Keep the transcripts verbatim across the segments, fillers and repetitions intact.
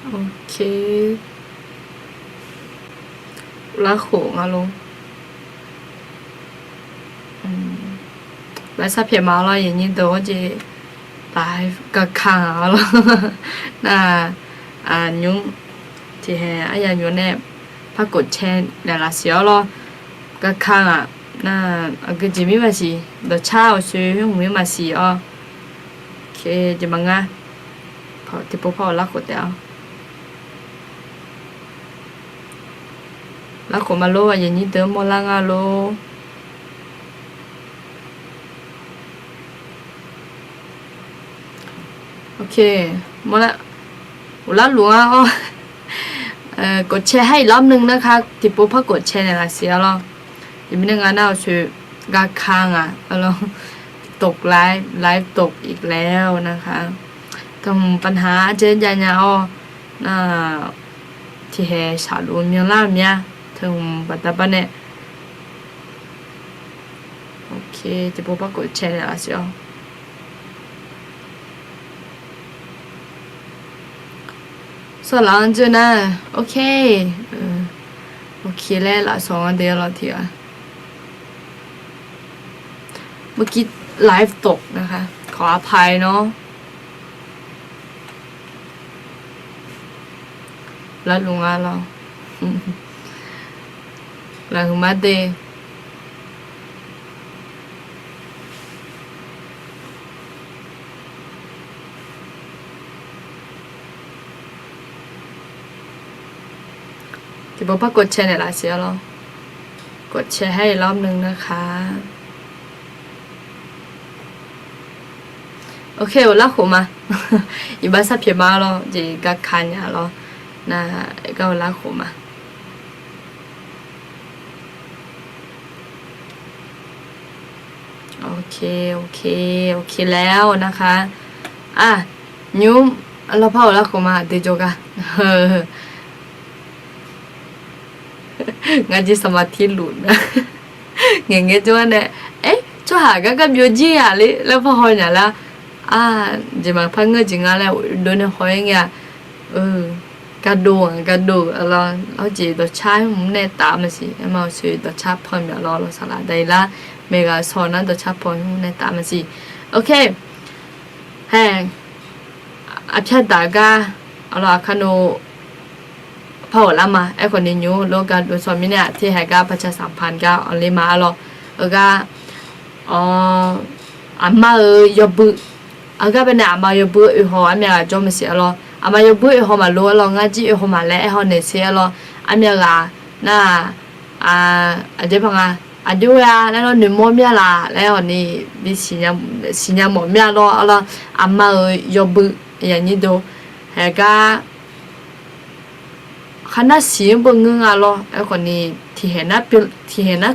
Ok. Larkhof nga lor. Baqsar pyaeq ma lawr, yaqnyir deuq-awr jeq, taf, gaka-aq lawr. Nar, nymr, tiqhae aryamq nymr nae par kof cae naeqlaf siq-awr lawr. Gaka-aq, nar, aqgeujeq mir maqsiq, dawqcar uqsoe khoer hmq mir maqsiq-awr. Jeq maqngar, tiqpov par-awq larkhof taef-awr. Larkhof ma lor, aqyuif aqnyir deuq mawrlar nga lor. Ok, mawrlar, uqlar luf-anr-awr, กดแชร์ให้อีกรอบนึงนะคะ tiqpov par กดแชร์ naeqlaf siq-awr lawr. Yaqmirnae nga nar uqsoe gaka nga-awr lawr. ตกไลฟ์ ไลฟ์ตกอีกแล้วนะคะ Teuhmq ปัญหา aqjeq jav nya-awr nar, tiqhae shaqluf myanlar-eu mya, teuhmq baqda bar nae. Ok, tiqpov par กดแชร์ naeqlaf siq-awr. Sawrlaf-anr dzeur nar, ok, ok laer lafsawq-anr de-awr lawr tiq ghaq. เมื่อกี้ ไลฟ์ตกนะคะ ขออภัยเนาะ Larluf nga lawr. Lafhuiq mar de. Tiqpov par กดแชร์ naeqlaf siq-awr lawr. กดแชร์ ให้อีกรอบนึงนะคะ Ok, uqlar khof ma. Iqbax sar pyaeq ma lawr, jeq gaka nya lawr. Nar, gar uqlar khof ma. Ok, ok, ok laer-awr nar kha. Aq, nymr, lawrpar uqlar khof ma, aqdui jawrgar. Ngar jir สมาธิหลุด nar. Ngaeq ngae jawr-aer nae, aer, tsawrhaq gar gar byovjir-aq le laer par haw nya lar. Aq, jeq maqpar ngeur jeq nga laer dov nae haw-aer ngae-a. Gardov-aq gardov-eu lawr, lawr jeq dawqcar hmq nae taf maqsiq, aerma-eu soeq dawqcar paw myaq lawr, lawr saqlaq daqir lar, maeqghaq sawq nar dawqcar paw hmq nae taf maqsiq. Ok. Hae, aqpyar daq gar, aqlawq aqkar no par-euq lar ma. Aerkhawf ni nymr lor gardov sawq mirnae-aq, terhaeq gar ประชาสัมพันธ์ gar anrler ma-a lawr. Heugar, aqma-euq yawbui, heugar baenae aqma yawbui oehaw armyav ghaq jawr maqsiq-a lawr. Aqma yawbui oehaw maqlof-a lawr, ngar jir oehaw maqlaer aerhaw naeq ser-a lawr. Armyav ghaq nar-aq, aqjeq paq nga, aqjox ghae-a laer lawr, noeqmawr myav laf laer hawq ni, bi siqnya mawf myav lawr-a lawr. Aqma-euq yawbui, aqyuif aqnyir deuq, haeq gar kharnar siq-anr beu ngeur nga lawr. Aerkhawf ni, tiqhaeq nar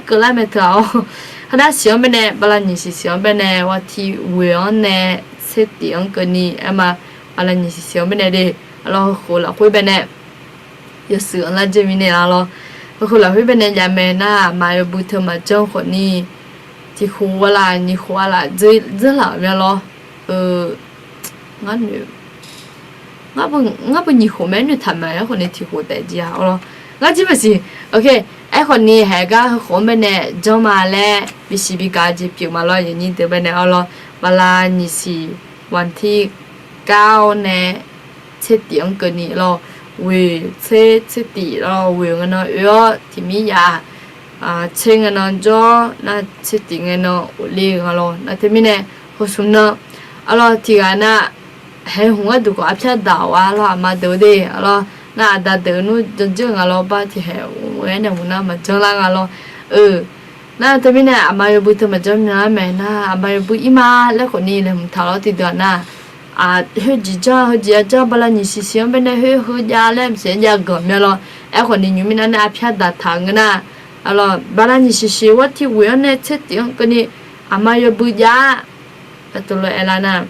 keuvlar mae teu-aq-awr, kharnar siq-anr baenae, bala nyiq siq siq-anr baenae, wati ghoeq-anr nae tser tif-anr keuvni aerma, bala nyiq siq siq-anr baenae de. Aqlawq heukhof lafkhoer baenae yawshuif-anr lar dzeur mirnae-a lawr. Heukhof lafkhoer baenae jav mae nar, aqma yawbui teu maqjanr khawf ni, tiq khof-a laf nyiq khof-a laf dzeurlaf-euq mae lawr. Ngar ngar beu nyiq khof mae noeqtaq mae, aerkhawf ni tiq khof taef jir-a lawr. Ngar jir maqsiq. Ok, aerkhawf ni haeq gar heukhof-anr baenae janr ma laer bisiq bi gaq-eu jeq pyeuf ma lawr, aqyuif aqnyir deuq baenae-a lawr. Bala nyiq siq วันที่เก้า nae tser tif-anr keuvni lawr, ghoeq tser tser tif lawr, ghoeq ngae nan oe-awr tiq mir yaf, tser ngae nan jawr nar, tser tif ngae nan ghofle-eu nga lawr. Nar teumirnae, hawsmq nan, aqlawq tiq ghaq nar, haeq hmq gharduq khawf arpyar daq-awq-a lawr, aqma deuq de-a lawr. Nar aqda deuq nmr janr dzeur nga lawr, bar tiqhaeq-aer nae hmq nar maqjanr lar nga lawr. Nar teumirnae aqma yawbui teu maqjanr myanlar mae nar, aqma yawbui ir ma laer khawf ni laeqhmq taq lawr tiqdeuq-aq nar, aq, khoerjeq janr heujeq-a janr bala nyiq siq siq-anr baenae khoer heu jav laer maqsiq-aer jav ganq mya lawr. Aerkhawf ni nymq mirnae nar arpyar daq taq ngeur nar, aqlawq bala nyiq siq siq war tiq ghoeq-anr nae tser tif-anr keuvni, aqma yawbui jav-a. Aqtov lof-aer lar nar,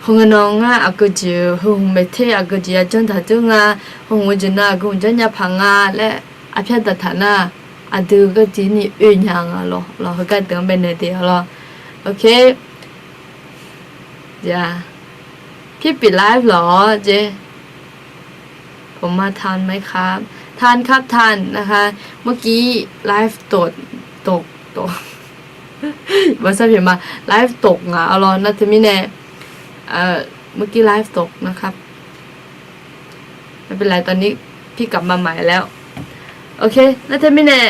heu ngae nan ngar aqgeu jeq-eu heu hmq maeq ter aqgeu jeq ya janr daq dzeur nga, heu hmq-eu jeq nan aqgeu hmq janr nya paq nga laer arpyar daq taq nar, aqdui gharduq ni oe nya nga lawr. Lawr heugar deuq-anr baenae de-a lawr. Ok. ที่ปิดไลฟ์เหรอ เจ๊ ผมมาทันไหมครับ ทันครับ ทันนะคะ เมื่อกี้ไลฟ์ตก ตก ตก บอกซะผิดมา ไลฟ์ตก อ่ะ เอาลองนะ เธอไม่แน่ เอ่อ เมื่อกี้ไลฟ์ตกนะครับ ไม่เป็นไร ตอนนี้พี่กลับมาใหม่แล้ว โอเค nar teumirnae,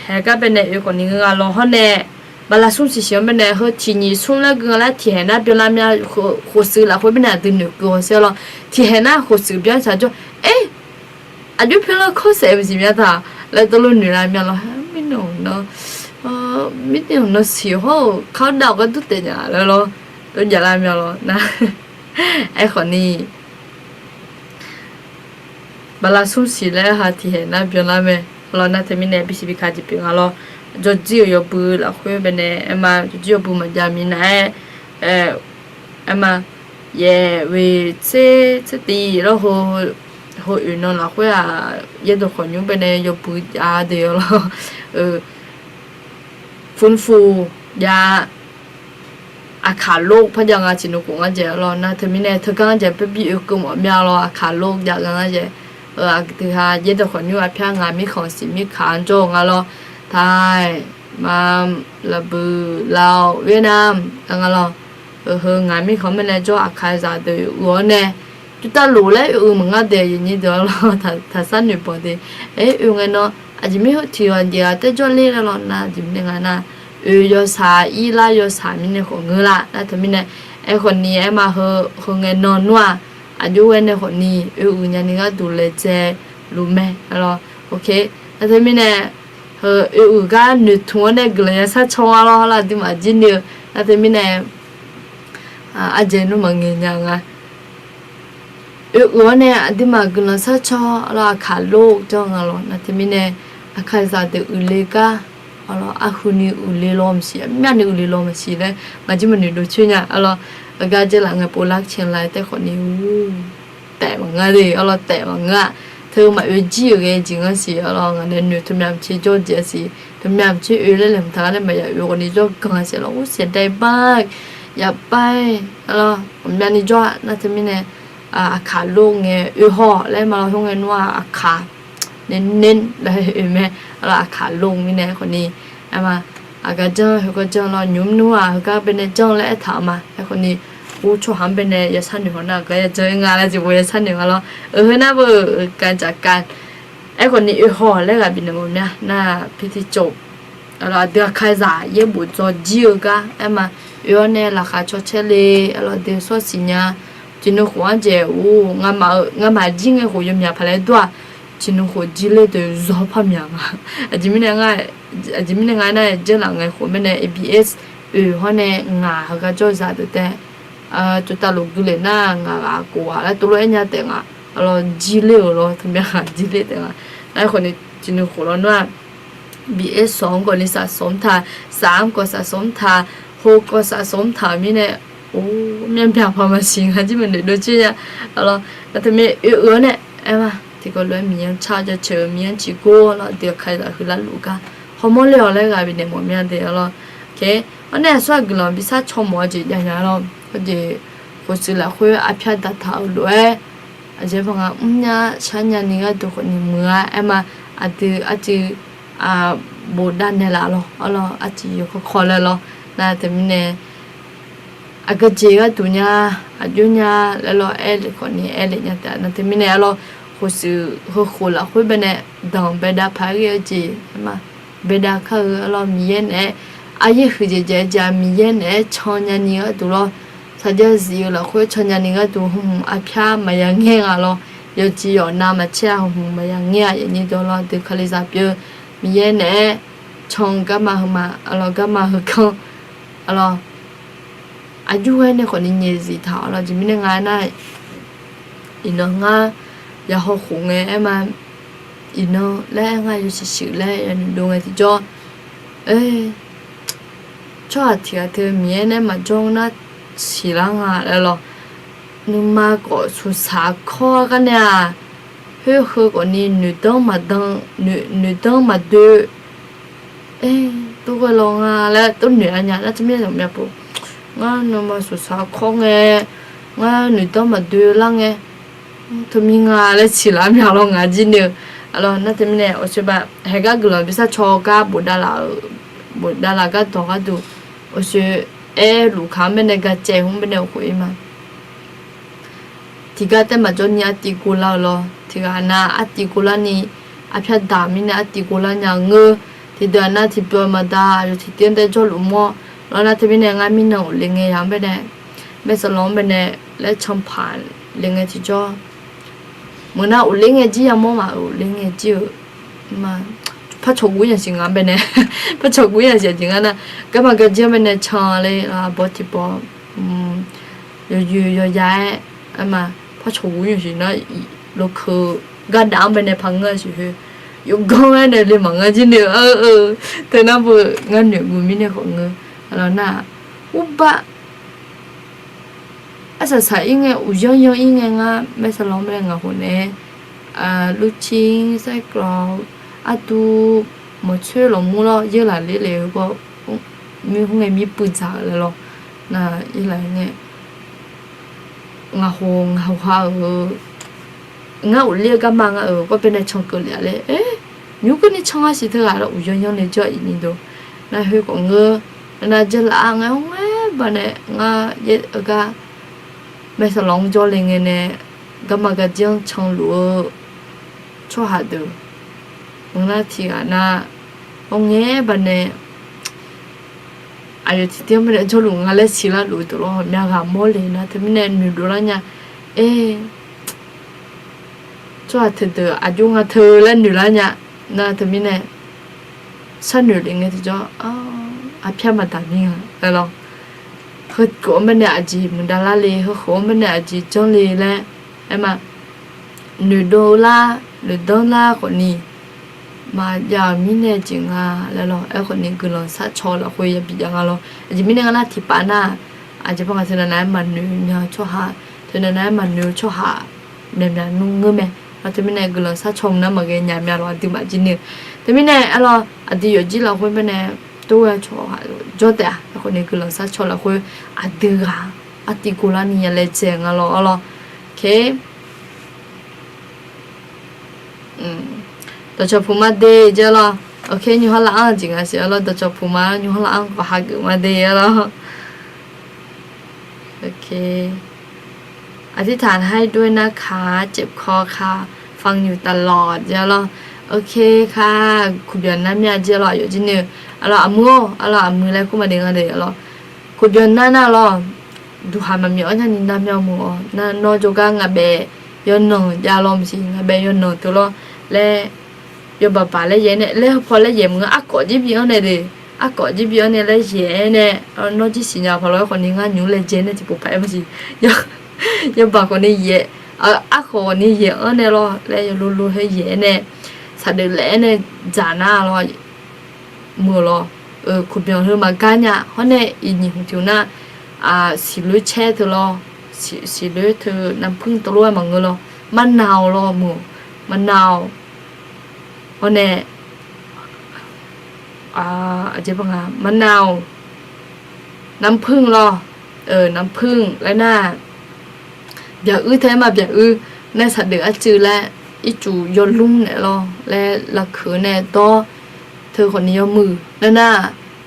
haeqgar baenae oe khawfni nga lawr hawr nae, baqlaqsmr siqsiq-anr baenae heu tiqnyiq smr laer gui nga laer tiqhaeq nar byanlar mya, khof suiv lafkhoer baenae aqdui noeqkeuv hawsher lawr, tiqhaeq nar khof suiv byan tsaq jawr, e, aqjox pyaelar kawr saef maqsiq mya taq laer tawvluf noeqlar mya lawr, mirnae, mirnae nawr siq hawr-euq kar dav-awq gar dur taef nya laer lawr, tov javlar mya lawr nar, aerkhawfni baqlaqsmr siq laer ha tiqhaeq nar byanlar mae. Lawr nar teumirnae bisiq bika jeq pyeuf nga lawr, jawrjir-euq yawbui lafkhoer baenae aerma, jawrjir yawbui maqjav minav-aer, aerma, yaeq oeq tser tser tiq lawr, heu oeq nan lafkhoer-aq, yaerdawq khawqnymr baenae yawbui jav deuq-awr lawr, furfu jav, aqkaq lor par jav nga tiqnan khof ngar jaeq lawr nar teumirnae teugar ngar jaeq parbir oekeuv mawf mya lawr, aqkaq lor jav nga ngar jaeq, aqdui ha yaerdawq khawqnymr arpyar ngaq mirkhanq siq mirkaq-anr jawr-eu nga lawr, taiq, mam, laqbuiq, laoq, เวียดนาม nga lawr, heu ngaq mirkhanq-anr baenae jawr aqkaqzaq deuq uiq-awr nae, jurtav lof laer oe-eu maqngar daeq yawnyir deuq-awr lawr, taqsar noeqbanq de, aer oe ngae nan, aqjeq mirnae heu tiq ghaq jeq-aq taer jawrler laer lawr nar, aqjeq mirnae nga nar, oe yawshaq irlar yawshaq mirnae khawf ngeur lar nar teumirnae, aerkhawfni aerma heu, heu ngae nan nmr-aq, aqjox ghae nae khawfni oe uiq nyani gharduq laedzae luf mae lawr, nar teumirnae, heu oe uiq gar noeqtmq-awr nae guiqlanq yashar caw nga lawr, aqduimaf jir ni-eu nar teumirnae, ardzaeq nmr maqngaeq nya nga. Oe uiq-awr nae aqduimaf guiqlanq sharcaw lawr, aqkaq lor janr nga lawr nar teumirnae, aqkaqzaq deuq uiqle gar, arlawr arhuini uiqle law maqsiq, armyavni uiqle law maqsiq laer ngaq jir maqnoeq dov coer nya. Arlawr, aqgar jaerlaf ngae pov lar cae la-aer taef khawfni ur taef maqngeur de, arlawr taef maqngeur-aq, teu maqoe jir-euq ghae jeq ngar siq, arlawr ngaq nae noeq teumyav maqtser jawr jeq-a siq, teumyav maqtser oe laer laeqhmq taq gar nae maqya oe khawfni jawrganq-a siq lawr, ur saef dae bar, yaf bar-aer, arlawr ghawqmyavni jawr-a nar teumirnae, aqkaq lor ngae oe haw laer ma lawr, hawr ngae nmr-aq aqkaq nae nae laer oe mae, arlawr aqkaq lor mirnae khawfni, aerma, aqgar janr heugar janr lawr, nymq nmr-aq heugar baenae janr laer aertaq-eu ma. Aerkhawfni, ur tsawrhaq-anr baenae yashar noeq haw nar aqgar ya janr-ir nga laer jeq bo yashar noeq nga lawr, heu heu nar beu, kajaq ka Aerkhawfni oe haw laer ghaq bifnaeq mawf mya nar, pi tiqcawq, aqdui aqkaqzaq yaerbof dzaw jir-eu gar aerma, oe-awr nae laqkhaq caw caer le, arlawr deuq sawr siqnya, tiqnan khof-anr dzaeq-or, ngamaf jir ngae khof yawmyaq paq laer dur-aq, tiqnan khof jir ler deuq zawr par myaq nga. Aqjeq mirnae nga, aqjeq mirnae nga nar, jaerlaf ngae khof mirnae A B S oe hawr nae ngaq heugar jawrzaq deuq taef, tsovtavlof gui lef nar ngaq ghaq khof ghaq laer tov lof-aer nya taef nga. Arlawr jir ler-euq lawr, teumya ghaq jir ler taef nga. Aerkhawfni tiqnan khof lawr nar-aq, B S sawq-anr khawfni safsawq-anr taq, saf-anr khawf safsawq-anr taq, ho khawf safsawq-anr taq-euq mirnae, or, myavbyaq paq maqsiq nga jir maqnoeq dov coer nya. Arlawr, nar teumya oe-euq-awr nae aerma, tiqkawv lof-aer Miqyaer-anr car jaceuq-eu Miqyaer-anr ciqgor lawr, aqdui aqkaqzaq huiqlar luf gar hawmawr ler-awq laer ghaq bifnaeq mawf mya de. Arlawr, awr nae aqsur aqguiqlanq bishar caw mawf-eu jeq jav nya lawr, hawjeq khof shuif lafkhoer arpyar daqtaq-euq lof-aer, aqjeq baq nga mrnya sharnya ni gharduq khawfni muiq-ar aerma, aqdui arcuiv bof dav naeqlaf lawr, arlawr arcuiv yawkawr kawr laer lawr, nar teumirnae aqgeujeq gharduq nya, aqjox nya laer lawr aerlef khawfni aerlef nya taef. Nar teumirnae arlawr, khof shuif heukhof lafkhoer baenae danqbae dav paq-aer ghae-eu jeq aerma, baedav kar-eu arlawr Miqyaer naeq-aer, aryaer huiqdzaeq dzaeq-eu jeq-aq Miqyaer naeq-aer can nya ni gharduq lawr, saqjav zif-eu lafkhoer can nya ni gharduq hmq arpyar maqya ngaer nga lawr, yawqjeq yawqnav maqcaer-a hmq maqya ngaer-a yawqnyir dawq lawr, aqdui kalizaq pyeuf-eu Miqyaer naeq-aer can garma heuma, arlawr garma heukanr, arlawr aqjox ghae nae khawfni nyaef zif taq-awq lawr. Aqjeq mirnae nga aernar, iqnan ngar yahaw khof ngae aerma, iqnan laer aer ngar yawshuif shuif laer yanoeq dov ngae tiqjawr, tsawrhaq tiq ghaq teu Miqyaer nae maqjawr nar siqlar nga laer lawr, nuima khawf suqsaq kawr gar nae-aq, khoer heu khawfni noeqdanr maqdan, noeqdanr maqdoe, tov ghae lawr nga laer tov noeq-a nya nar teumirnae maqmyav pov. Ngar nuima suqsaq kawr ngae, Ngar noeqdanr maqdoe lar ngae, teumir nga laer siqlar mya lawr ngaq jir ni-eu. Arlawr nar teumirnae awqsoerbaq haegar guiqlanq bi sharcaw gar bofdav laf-euq, bofdav laf gardawq gharduq, awqsoer aerluf kaq-anr baenae ga caev hmr baenae khof-ir ma. Tiqgar taef maqjawr ni artiv gor lar-eu lawr. Tiqghaq nav artiv gor lar ni, arpyar daq mirnae artiv gor lar nya ngeur. Tiqdeuq-aq nav tiqpyeuf maqda, aqyawf tiqtiv-anr dae jawrluf mawr. Lawr nar teumirnae ngar mirnan ghofle ngae ya-anr baenae, maersaqlawq-anr baenae laer canpaq le ngae tiqjawr. Meuq nar ghofle ngae jir yamawr ma, ghofle ngae jir-euq ma. Parcawq guv yasiq nga baenae, parcawq guv yasiq aqjeq ngar nar, garma garjir-anr baenae can le, arbawr tiqpawf, yawyoeq yawya-aer, aer ma, parcawq guv yasiq nar, lokeuq gardav-anr baenae par ngeur-a siq khoer, yawganr-aer nae le maqngeur jir ni-eu, teunar beu ngar noeqguv mirnae khawf ngeur. Arlawr nar, urbar arsaq saq-ir ngae, uqyanr yanr-ir ngae ngar maersaqlawq-anr baenae ngaq khof nae, lurcir saerkawv, arduq, mawqcoer lawqmur lawr, yeurlaq ler le-eu gawr, mir khoerngae mir puiv dzaq-euq laer lawr. Nar yeurlaq ngae, ngaq khof ngaq khof ha-euq, ngar ghofler-eu garma nga-euq gawr baenae cankeuv lef-a laer, nymr keuvni can-a siq teughaq lawr, uqyanr yanr le jawr-a iq ni deuq. Nar khoer khawf ngeur, nar jaerlaf-a ngae hawr ngae baqnae ngar yaer-eu gar maersaqlawq-anr jawrle ngae nae, garma garjir-anr canluf-eu tsawrhaq deuq, meuq nar tiqghaq nar, hawr ngae baqnae aqyawf tiqtiv-anr baenae jawrluf nga laer siqlar luf-eu deuq lawr, myavghaq mawrle nar teumirnae noeqdov lar nya. Aer, tsawrhaq teudeuq aqjox nga teu laer noeqlar nya. Nar teumirnae sharnoeq le ngae tiqjawr, arpyar maqdaq mir nga laer lawr. Heukhof-anr baenae aqjeq muiqdav lar le, heukhof-anr baenae aqjeq janr le laer, aer ma, noeqdov lar, noeqdanr lar khawfni maqjav-euq mirnae jeq nga laer lawr. Aerkhawfni guiqlanq sharcaw lafkhoer yabi jav nga lawr. Aqjeq mirnae nga nar tiqpav nar, aqjeq paq nga teunav nav-aer maqnoeq nya-eu tsawrhaq, teunav nav-aer maqnoeq-eu tsawrhaq myaqmyaq nmr ngeur mae. Nar teumirnae guiqlanq sharcaw mq nar maqghae nya mya lawr aqduimaf jir ni-eu. Teumirnae aer lawr aqdui yawfjir lafkhoer baenae tov-aer cawq jawr taef-a. Aerkhawfni guiqlanq sharcaw lafkhoer aqdui ghaq artiv guvlar ni ya laejae nga lawr arlawr. Dawqcawq puq ma de jeq arlawr. Oke, nymr hawr laf-anr jeq nga siq arlawr. Dawqcawq puq ma nymr hawr laf-anr khawf hageuf ma de arlawr. Oke. อธิษฐานให้ด้วยนะคะ เจ็บคอค่ะ ฟังอยู่ตลอด jeq arlawr. Oke ka, kuqbyanq nar mya jeq arlawr, aqyawf jir ni-eu. Arlawr aqmuiq-or, arlawr aqmuiq laer kur ma de nga de arlawr. Kuqbyanq nar nar lawr, duqhaq maqmyawf-anr nyani nar mya muiq-awr nar, nawr jawrgar ngaq baef yawqnan jav lawr maqsiq, ngaq baef yawqnan teu lawr laer, yawbaq baq laer yaef nae laer, heupaw laer yaef maqngeur, arkawf jir bi-anr nae de, arkawf jir bi-anr nae laer yaef-aer nae, nawr jir siqnya paq lawr-aer khawfni ngar nymq laejae nae tiqpov paq-aer maqsiq, yawbaq khawfni yaef, arkawf khawfni yaef-anr nae lawr laer, yawlolo haer yaef-aer nae, saqdeuf laef-aer nae dzaq nar lawr, muiq-eu lawr. Kuqbyanq heu maqgar nya hawr nae iqnyiq hmq tiq nar, siqloer caer teu lawr, siqloer teu น้ำผึ้ง teulof-aer maqngeur lawr, มะนาว lawr muiq-awq, มะนาว hawr nae, aqjeq paq nga มะนาว น้ำผึ้ง lawr, น้ำผึ้ง laer nar, byaq uir tae-aer ma, byaq uir nae saqdeuf arcuiv laer, ircuf yawlmr naeq lawr laer, lafkeuq nae dawr teu khawfni yawmuiq nar nar,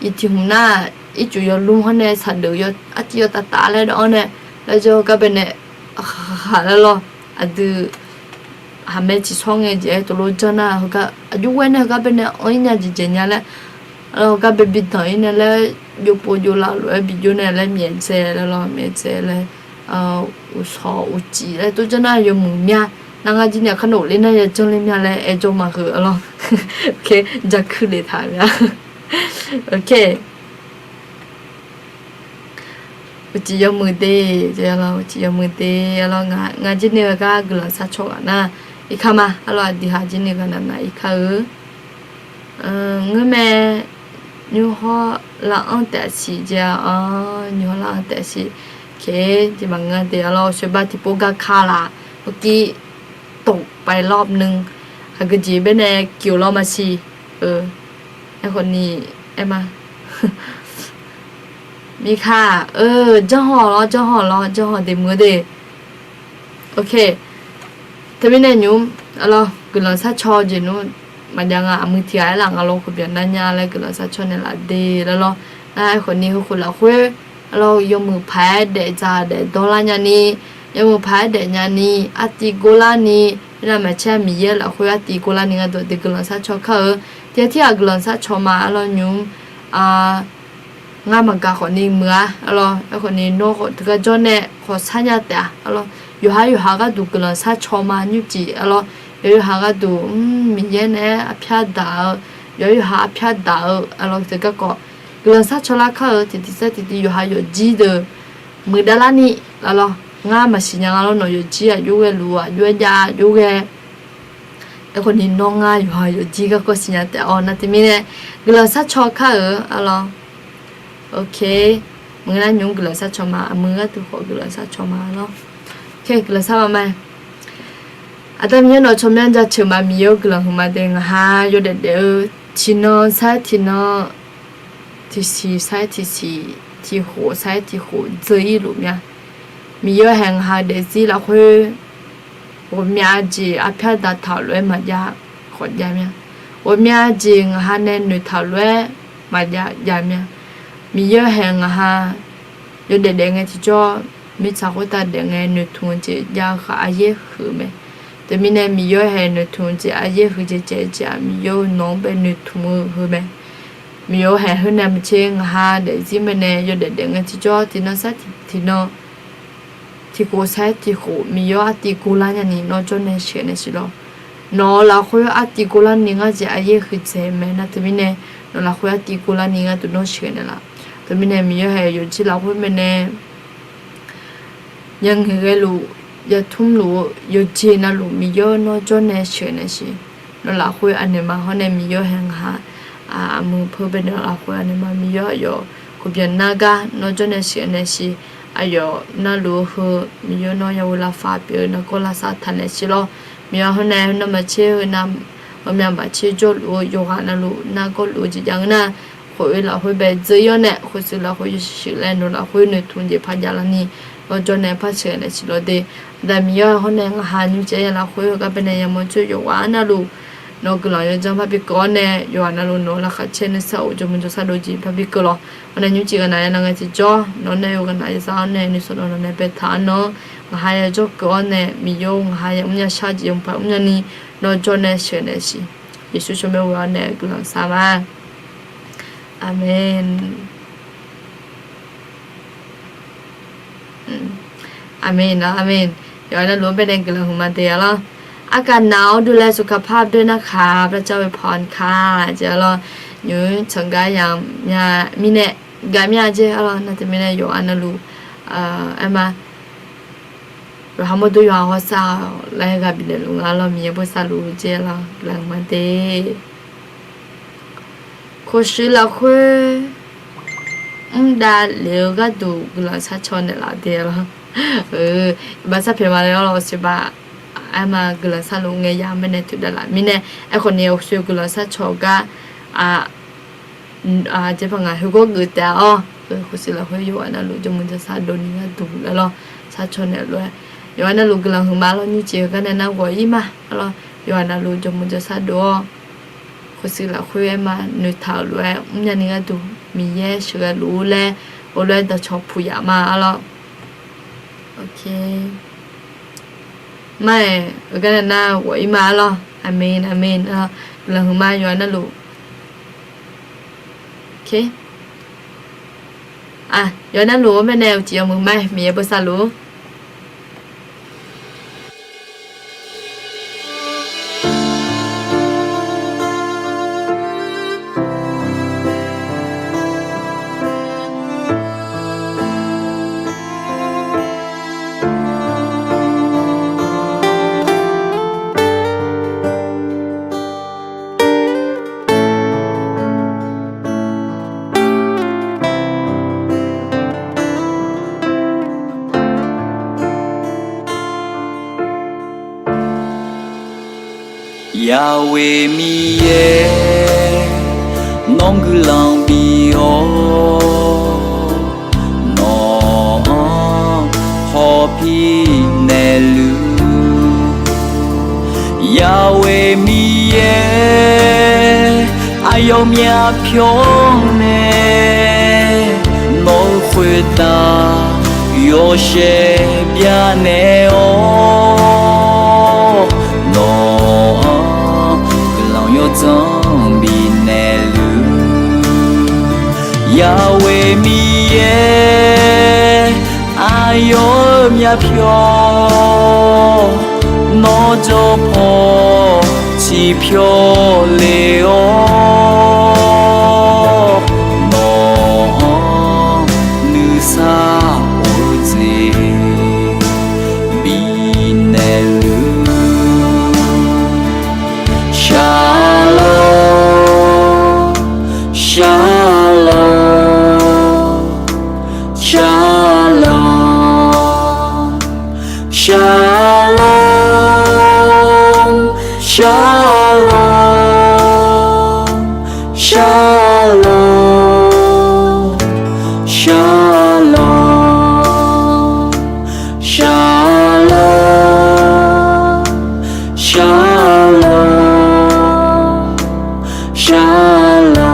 iqtiq hmq nar, ircuf yawlmr hawr nae saqdeuf arcuiv yawtav tav laer dawr-awr nae, laer jawr-eu gar bae nae, aqkhaqkhaq laer lawr, aqdui haqmae ciqshawr ngae jeq-aer tov lof janr nar, heugar aqjox ghae nae heugar bae nae anr-ir nya jeq dzaeq nya laer, heugar bae bi danq-ir nae laer, jovpov jovlav lof-aer bi jov nae laer, myaef dzae laer lawr, myaef dzae laer, uqshawq uqcif laer tov janr nar yawmuiq mya. Nar ngar jir ni aqkar nawq ler nar yajanr ler mya laer aer jawr ma heu arlawr. Oke, jakuir le taq mya. Oke. Uqcif yawmuiq de, uqcif yawmuiq de arlawr, ngar jir ni-eu gar guiqlanq sharcaw ghaq nar, irkar ma arlawr, aqdui ha jir ni ghaq navnav irkar-eu. Ngeurmae, nymr hawr lar-anr taef siq jeq-a, nymr hawr lar-anr taef siq. Oke, jeq maqngeur de arlawr, สวัสดี tiqpov gar ka laf, เมื่อกี้ ตกไปรอบนึง aqgeujeq bae nae kiq-eu lawr maqsiq. Aerkhawfni, aer ma. Miqkaq-aq, janrhawq lawr, janrhawq lawr, janrhawq de muiq-eu de. Teumirnae nymq-mr, arlawr, guiqlanq sharcaw jeq nmr maqjav nga, aqmuiq tiq ghaq-aer laf nga lawr, khofbyanq nar nya laer guiqlanq sharcaw naeqlaf de laer lawr. Nar aerkhawf ni heukhawf lafkhoer, arlawr, yawmuiq paq-aer daefdzaq daefdawr lar nyani, yawmuiq paq-aer daef nyani, artiv gor larni, khoernav maqcaer Miqyaer lafkhoer artiv gor larni gharduq de guiqlanq sharcaw kar-eu. Tiq ghaq tirghaq guiqlanq sharcaw ma, arlawr, nymq-mr, ngar maqgaq khawf ni muiq-a, arlawr, aerkhawf ni nawr khawf teugar jawr nae khawf sharnya taef-a, arlawr, yawqha yawqha gharduq guiqlanq sharcaw ma nymrcif, arlawr, yawqha yawqha gharduq, mr, Miqyaer naeq-aer arpyar daq-eu, yawqha yawqha arpyar daq-eu, arlawr, teugar khawf guiqlanq sharcaw lar kar-eu, tiqtiq sar tiqtiq yawqha yawqjir deuq muiqdav larni, arlawr, ngar maqsiq nya nga lawr, nawq yawqjir aqjox ghae luf, aqjox-aer jav aqjox ghae. Aerkhawf ni nawr ngar yawqha yawqjir garkawv siqnya taef-awr nar teumirnae guiqlanq sharcaw kar-euq, arlawr. Ok, maqngeur nar nymq-mr guiqlanq sharcaw ma, aqmuiq gharduq khawf guiqlanq sharcaw ma, arlawr. Ok, guiqlanq shar ma ma. Aqda Miqyaer nawq tsawrmyanr jaceuq ma, Miqyaer-or guiqlanq huiqma de, ngaqha yawdaef daef-eu tiqnan sar-aer tiqnan, tiqsiq sar-aer tiqsiq, tiqkhof sar-aer tiqkhof dzeur-ir luf mya. Miqyaer haeq ngaqha daefzir lafkhoer ghawqmya jeq arpyar daqtaq-euq lof-aer maqjav khawf jav mya. Ghawqmya jeq ngaqha nae noeqtaq-euq lof-aer maqjav jav mya. Miqyaer haeq ngaqha yawdaef daef ngae tiqjawr, mirtsaq khoertav daef ngae noeqtmq-eu jeq jav-eu khaq aryaer huiq-eu mae. Teumirnae Miqyaer haeq noeqtmq-eu jeq aryaer huiq jeq caev-eu jeq-aq, Miqyaer-or nawq-anr bae noeqtmq-eu heu mae. Miqyaer-or haeq khoernae maqtser ngaqha daefzir mae nae yawdaef daef ngae tiqjawr tiqnan sar tiqnan, tiqkhof sar-aer tiqkhof Miqyaer-or artiv gor lar nyani nawr jawr nae sheuqghae naeq siq lawr. Nawq-eu lafkhoer artiv gor larni ngar jeq aryaer huiqdzaeq mae nar teumirnae, nawq lafkhoer artiv gor larni gharduq nawr sheuqghae naeq laf. Teumirnae Miqyaer haeq yawqjeq lafkhoer mae nae yangaeq ghae luf, yatmr luf-eu yawqjeq navluf Miqyaer-or nawr jawr nae sheuqghae naeq siq. Nawq lafkhoer anaeq ma hawr nae Miqyaer haeq ngaqha aqmuiq peur bae nae lafkhoer anaeq ma, Miqyaer aqyawf khofbyanq nar gar nawr jawr nae sheuqghae naeq siq. Aqyawf navluf-eu heu Miqyaer nawr ya ghoe lavfar pyeuf-eu nargawr lavsav taq naeq siq lawr. Miqyaer hawr nae heunar maqtser heunar, ghawqmya maqtser jawrluf-eu yawqghaq navluf nargawr luf-eu jeq jav ngeur nar, khof-eu lafkhoer bae dzeur-ir-awr nae khoeqshuif lafkhoer yawshuif shuif laer nawq lafkhoer noeqtmq jeq par jav larni nawr jawr nae par sheuqghae naeq siq lawr de. Aqda Miqyaer hawr nae ngaqha nymrcaev ya lafkhoer heugar bae nae yamawr coer yawqghaq navluf nawq-eu guiqlanq yawdzanr par bi keuv-awr nae yawqghaq navluf nawq-eu laqkhaq caer nuisar of jawrmuiq jawrshar dov jeq par bi keuv lawq. Hawr nae nymrcif ghaqnaq ya nav ngae tiqjawr nawq-anr nae oe ghaqnaq ya za-awr nae nuisar nawq-anr nae baetaq-anr nawr ngaqha ya jawr keuv-awr nae Miqyaer-or ngaqha ya mrnya shar jeq yawmuiq paq mrnya ni nawr jawr nae sheuqghae naeq siq. Yeqsur tsawrmyanr ghoe-awr nae guiqlanq shar ma. Aqmeq. Aqmeq nawr, aqmeq. Yawqghaq navluf-anr bae nae guiqlanq huiqma de-a lawr. อากาศหนาว ดูแลสุขภาพด้วยนะคะ พระเจ้าอวยพรค่ะ jeq-a lawr. Nymq-mr tsawq gar yamq mya mirnae gaq mya jeq-a lawr. Nar teumirnae yawqghaq navluf aer ma, yawqha mawrdo yawqha hawsav-awq laer ghaq bifnaeq luf nga lawr. Miqyaer bosav luf-eu jeq-a lawr, guiqlanq huiqma de. Khoeqshuif lafkhoer mrdav lef-eu gharduq guiqlanq sharcaw naeqlaf de-a lawr. Iqbax sharpyaeq ma le-awr lawr, siqbaq aer ma guiqlanq sharluf ngae ya bae nae toeqdav laf mirnae, aerkhawf ni khoeqshuif guiqlanq sharcaw gar, aq, aqjeq paq ngaq heugawr geuf taef-a-awr, khoeqshuif lafkhoer yawqghaq navluf jawrmuiq jawrshar dovni gharduq laer lawr, sharcaw naeq lof-aer yawqghaq navluf guiqlanq huiqma lawr. Nymrcif heugar nae nar ghawq-ir ma-a lawr. Yawqghaq navluf jawrmuiq jawrshar dov-awr, khoeqshuif lafkhoer aer ma noeqtaq-euq lof-aer mrnya ni gharduq Miqyaer sheuqghae luf-ur laer heulof-aer dawqcawq puq yaf ma-a lawr. Mar-aer heugar nae nar ghawq-ir ma-a lawr. Aqmeq, aqmeq. Guiqlanq huiqma yawqghaq navluf. Yawqghaq navluf-anr bae nae uqcif yawmuiq ma-aer Miqyaer bosav luf-ur. ယႃႇဝေႇမိၵ်ႈယႄႈ ၼွင်ႉၵိူဝ်းလင်ပီႈဢေႃႈ။ Pir naeqluf, Yahweh Miqyaer, aqyawf myavpyawr nae nawq-eu khoertav yawshaef byanaeq-awr, nawq-anr guiqlanq yawdzanr bifnaeq luf. Yahweh Miqyaer, aqyawf-euq myavpyawr, nawr jawr paw ciqpyawr le-awr, nawq-anr nuisar of-eu jeq bifnaeq luf. Shalom, shalom, shalom, shalom, shalom, shalom, shalom, shalom, shalom, shalom.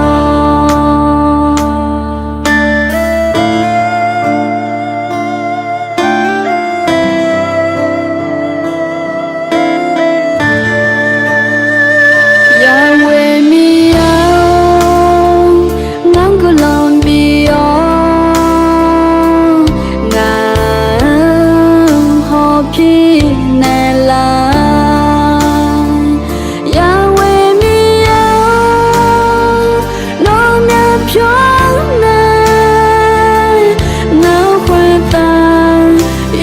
Yahweh Miqyaer-or, ngar guiqlanq bif-awr, ngaq-anr hawpir naeqlaf. Yahweh Miqyaer-or, nawr myavpyawr nae ngaq-euq khoertav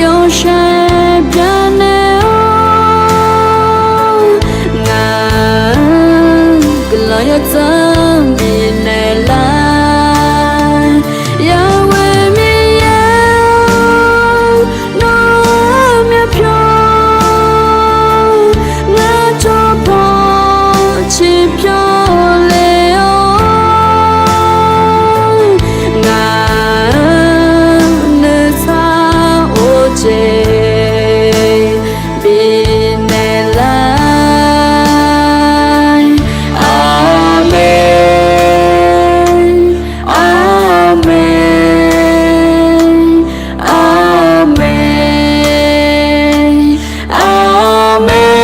yawshaef byanaeq-awr, ngaq-anr guiqlanq yawdzanr bifnaeq laf. Yahweh Miqyaer-or, nawr myavpyawr, ngar jawr paw ciqpyawr le-awr, ngaq-anr nuisar of-eu jeq bifnaeq laf. Aqmeq, aqmeq, aqmeq, aqmeq,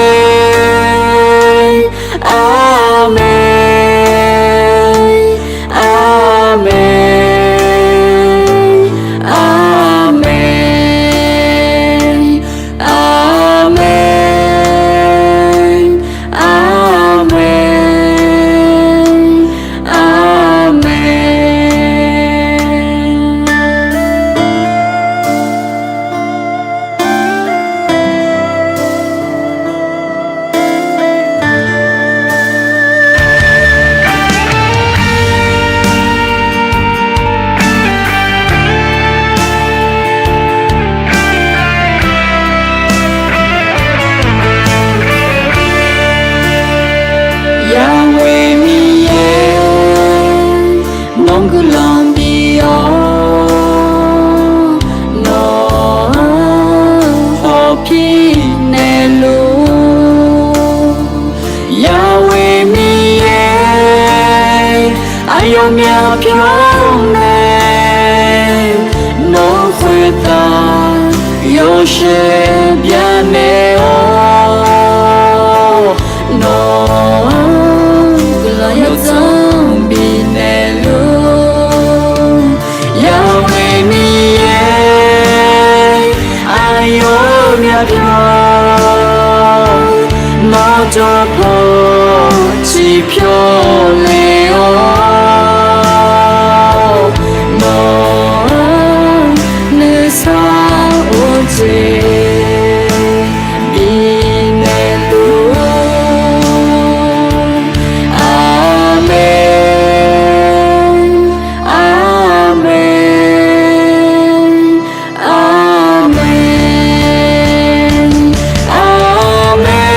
aqmeq, aqmeq, aqmeq, aqmeq, aqmeq, aqmeq, aqmeq. Yahweh Miqyaer, nawr guiqlanq bif-awr, nawq-anr hawpir naeqluf. Yahweh Miqyaer, aqyawf myavpyawr nae nawq-euq khoertav yawshaef byanaeq-awr, nawq-anr guiqlanq yawdzanr bifnaeq luf. Yahweh Miqyaer, aqyawf-euq myavpyawr, nawr jawr paw ciqpyawr le-awr, nawq-anr nuisar of-eu jeq bifnaeq luf. Aqmeq, aqmeq, aqmeq, aqmeq,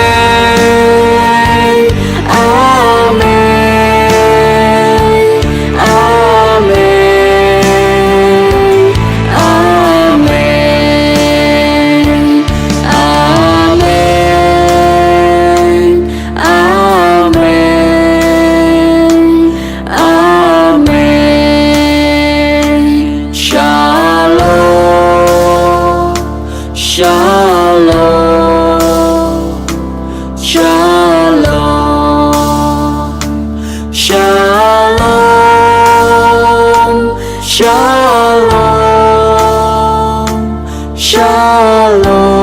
aqmeq, aqmeq, aqmeq. Shalom, shalom, shalom, shalom, shalom.